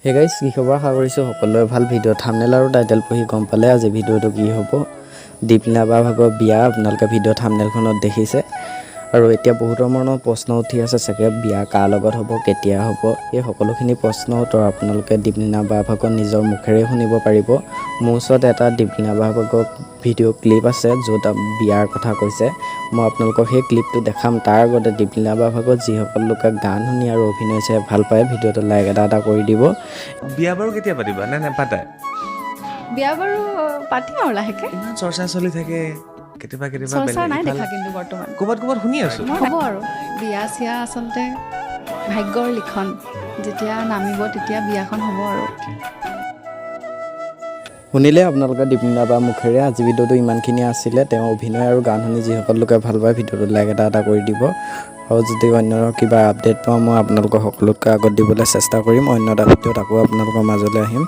হে গাইছ, কি খবৰ? আশা কৰিছোঁ সকলোৱে ভাল। ভিডিঅ' থামনেল আৰু টাইটেল পঢ়ি গম পালে আজি ভিডিঅ'টো কি হ'ব। দীপলিনা বা ভাগৰ বিয়া, আপোনালোকে ভিডিঅ' থামনেলখনত দেখিছে। আৰু এতিয়া বহুতৰ মনত প্ৰশ্ন উঠি আছে চাগে, বিয়া কাৰ লগত হ'ব, কেতিয়া হ'ব? এই সকলোখিনি প্ৰশ্ন উত্তৰ আপোনালোকে দীপলিনা বা ভাগৰ নিজৰ মুখেৰে শুনিব পাৰিব। মোৰ ওচৰত এটা দীপলিনা বা ভাগৰ ভিডিঅ' ক্লিপ আছে, য'ত বিয়াৰ কথা কৈছে। মই আপোনালোকক সেই ক্লিপটো দেখাম। তাৰ আগতে দীপলিনা বা ভাগৰ যিসকল লোকে গান শুনি আৰু অভিনয় চাই ভাল পায়, ভিডিঅ'টো লাইক এটা এটা কৰি দিব। বিয়া বাৰু কেতিয়া পাতিবা নে নেপাতাই? বিয়া বাৰু পাতিম আৰু লাহেকে। ইমান চৰ্চা চলি থাকে কেতিয়াবা কেতিয়াবা। চৰ্চা বেলেগ নাই ইফালে- দেখা কিন্তু বৰ্তমান। ক'ৰবাত ক'ৰবাত শুনি আছো। হ'ব আৰু বিয়া চিয়া আচলতে ভাগ্যৰ লিখন, যেতিয়া নামিব তেতিয়া বিয়াখন হ'ব আৰু। শুনিলে আপোনালোকে দীপলিনা বা মুখেৰে। আজি ভিডিঅ'টো ইমানখিনি আছিলে। তেওঁ অভিনয় আৰু গান শুনি যিসকল লোকে ভাল পায়, ভিডিঅ'টো লাইক এটা এটা কৰি দিব। আৰু যদি অন্য কিবা আপডেট পাওঁ, মই আপোনালোকৰ সকলোতকৈ আগত দিবলৈ চেষ্টা কৰিম। অন্য এটা ভিডিঅ'ত আকৌ আপোনালোকৰ মাজলৈ আহিম।